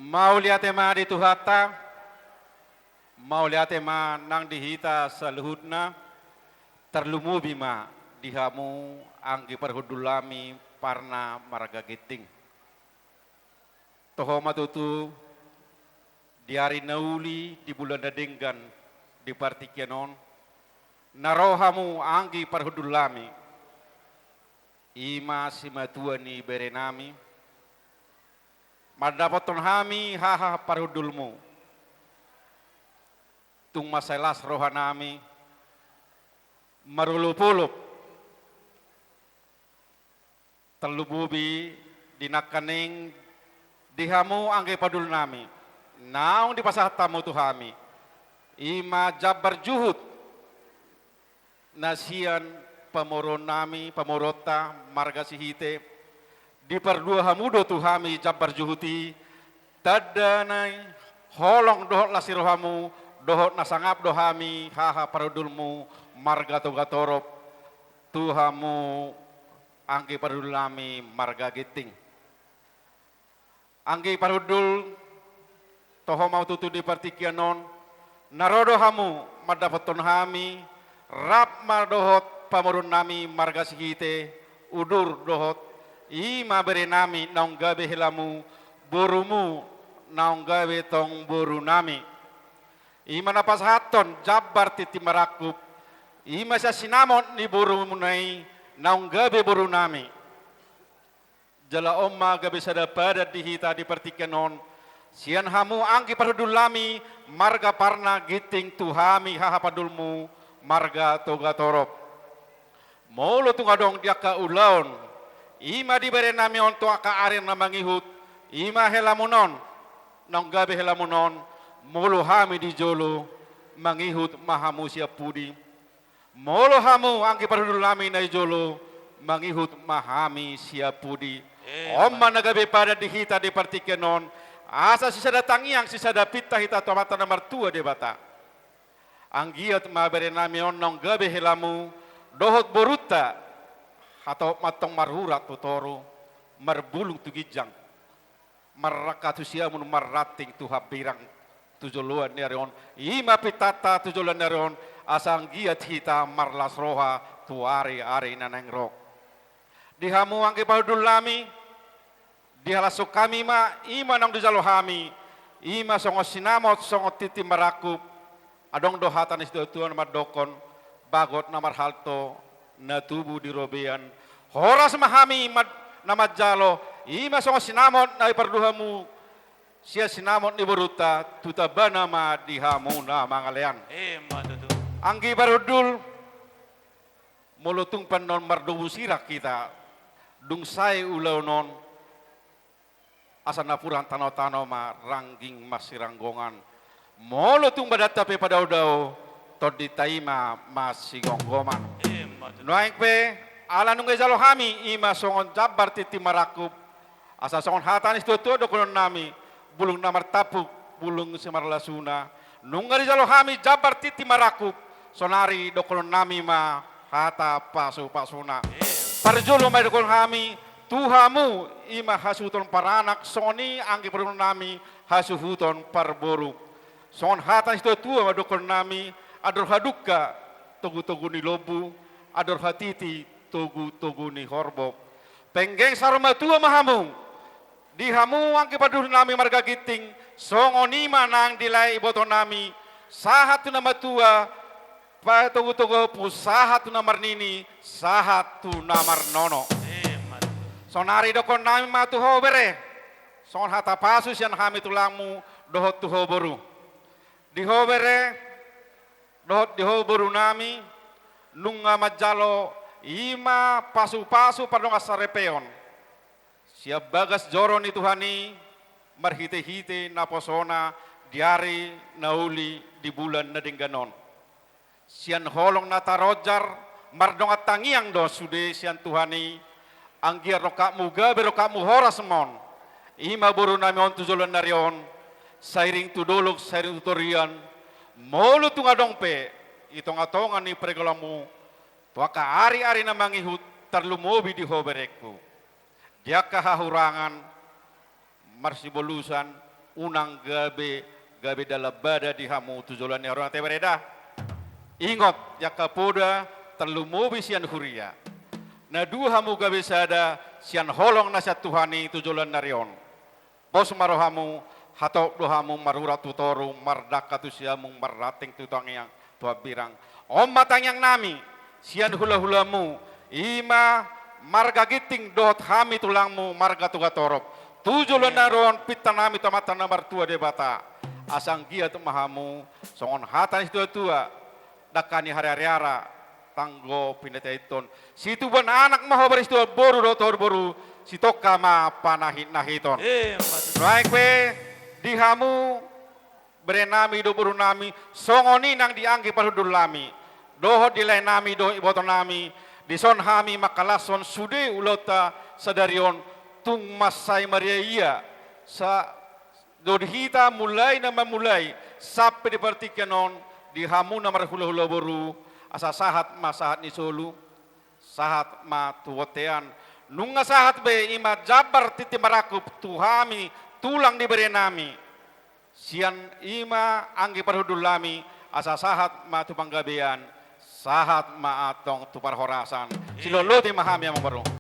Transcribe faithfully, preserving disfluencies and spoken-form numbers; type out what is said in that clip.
Mauliate ma di Tuhanta, mauliate ma nang di hita saluhutna, tarlumobi ma di hamu anggi parhundul nami parna marga Ginting. Toho ma tutu, di ari na uli, di bulan na denggan, di partingkian on, na ro hamu anggi parhundul nami, i ma simatua ni bere nami, mandapothon hami haha parhundulmu. Tung mansai las roha nami, marolopolop, tarlumobi di nangkaning di hamu anggi parhundul nami, naung dipasahat hamu tu hami, i ma jambar juhut na sian pamoruon nami, pamoruonta marga Sihite. Dipardua hamu do tu hami jambar juhut i, tanda ni holong dohot las ni rohamu, dohot na sangap do hami haha parhundulmu marga Togatorop tu hamu anggi parhundul nami marga Ginting. Anggi parhundul, toho ma tutu di partingkian on, na ro do hamu mandapothon hami, rap ma dohot pamoruon nami marga Sihite, udur dohot, i ma bere nami naung gabe helamu, borumu naung gabe tong boru nami. I ma na pasahathon jambar tintin marangkup, i ma sian sinamot ni borumuna i naung gabe boru nami. Jala on ma gabe sada padan di hita di partingkian on, sian hamu anggi parhundul nami marga Parna Ginting tu hami haha parhundulmu marga Togatorop. Molo tung adong di angka ulaon, i ma di bere nami on tu angka ari na mangihut, i ma helamu on, naung gabe helamu on, molo hami di jolo, mangihut ma hamu sian pudi. Molo hamu anggi parhundul nami na di jolo, mangihut ma hami sian pudi. Eh, on ma na gabe padan di hita di partingkian on, asa sisada tangiang, sisada pinta hita tu Amanta na martua Debata. Anggiat ma bere nami on naung gabe helamu, dohot borunta, hatop ma antong marurat tu toru, marbulung tu ginjang, marrangka tu siamun, marranting tu hambirang tu joloan ni ari on. I ma pintanta tu joloan ni ari on, asa anggiat hita marlas roha tu ari-ari na naeng ro. Di hamu anggi parhundul nami, dihalashon hami ma, i ma naung dijalo hami, i ma songon sinamot, songon tintin marangkup, adong do hata ni situa-tua na mandokkon, bagot na marhalto, na tubu di robean. Horas ma hami ma-, na manjalo, i ma songon sinamot na dipardua hamu sian sinamot ni borunta, tu tambana ma di hamu na mangalean. Ima tutu. Anggi parhundul, molo tung pe annon mardomu sirang hita, dung sae ulaon on, asa napuran tano-tano ma rangging marsiranggongan. Molo tung badanta pe padao-dao, tondinta i ma marsigomgoman. Ima tutu. Nuaeng pe, ala nunga dijalo hami, i ma songon jambar tintin marangkup, asa songon hata ni situa-tua dohonon nami, bulung na martampuk, bulung simarlasuna. Nunga dijalo hami jambar tintin marangkup, saonari dohonon nami ma hata pasu-pasuna. Parjolo ma dohonon hami tu hamu, i ma hasuhuton paranak, songon i anggi parhundul nami hasuhuton parboru. Songon hata ni situa-tua ma dohonon nami, andor hadungka togu-togu ni lombu, andor hatiti togu-togu ni horbo. Penggeng saur matua ma hamu. Di hamu anggi parhundul nami marga Ginting, songon i ma nang dilae iboto nami, sahat tu na matua, patogu-togu hapu, sahat tu na marnini, sahat tu na marnono. Ima tutu. Saonari dohonon nami ma tu ho bere, songon hata pasu sian hami tulangmu, dohot tu ho boru. Di ho bere, dohot di ho boru nami, nunga manjalo, i ma pasu-pasu pardongansaripeon sian bagas joro ni Tuhan i, marhite-hite naposona di ari na uli di bulan na denggan on. Sian holong na taronjar, mardongan tangiang do sude sian Tuhan i, anggiat rongkapmu gabe rongkapmu horas ma on. I ma boru nami on tu joloan ni ari on, sairing tu dolok, sairing tu torian, molo tung adong pe, di tonga-tonga ni pargaulanmu, tu angka ari-ari na mangihut, tarlumobi di ho berengku. Di angka hahurangan, marsibolusan, unang gabe, gabe dalan bada di hamu tu joloan ni ari on, ate bere da. Ingot, angka poda, tarlumobi sian huria. Na dua hamu gabe sada, sian holong na sian Tuhan i tu joloan ni ari on. Pos ma rohamu, hatop do hamu marurat tu toru, mardangka tu siamun, marranting tu tangiang, tu hambirang. On ma tangiangnami, sian hulahulamu, i ma marga Ginting dohot hami tulangmu marga Togatorop. Tu joloan ni ari on pintanami tu Amanta na martua Debata. Asa anggiat ma hamu, songon hata ni situatua, dangka ni hariara, tanggo pinataiton. Situbuan anak ma ho, barisituan boru dohot boru, sitongka ma panahitnahiton. Eh, mantap. Nuaeng pe di hamu, berenami dohot borunami, songon i nang di anggi parhundulnami, dohot di laenami dohot ibotonami, dison hami mangkalashon sude ulaonta sadari on, tung mansai marria ia, sa do di hita mulai na mamulai sampe di partingkian on, di hamu na marhulahula boru, asa sahat ma sahat ni solu, sahat ma tu bontean, nunga sahat be i ma jambar tintin marangkup tu hami tulang ni berenami. Sian i ma anggi parhundulnami, asa sahat ma tu panggabean, sahat ma antong tu parhorasan. Iya. Silolote ma hami, amang boru.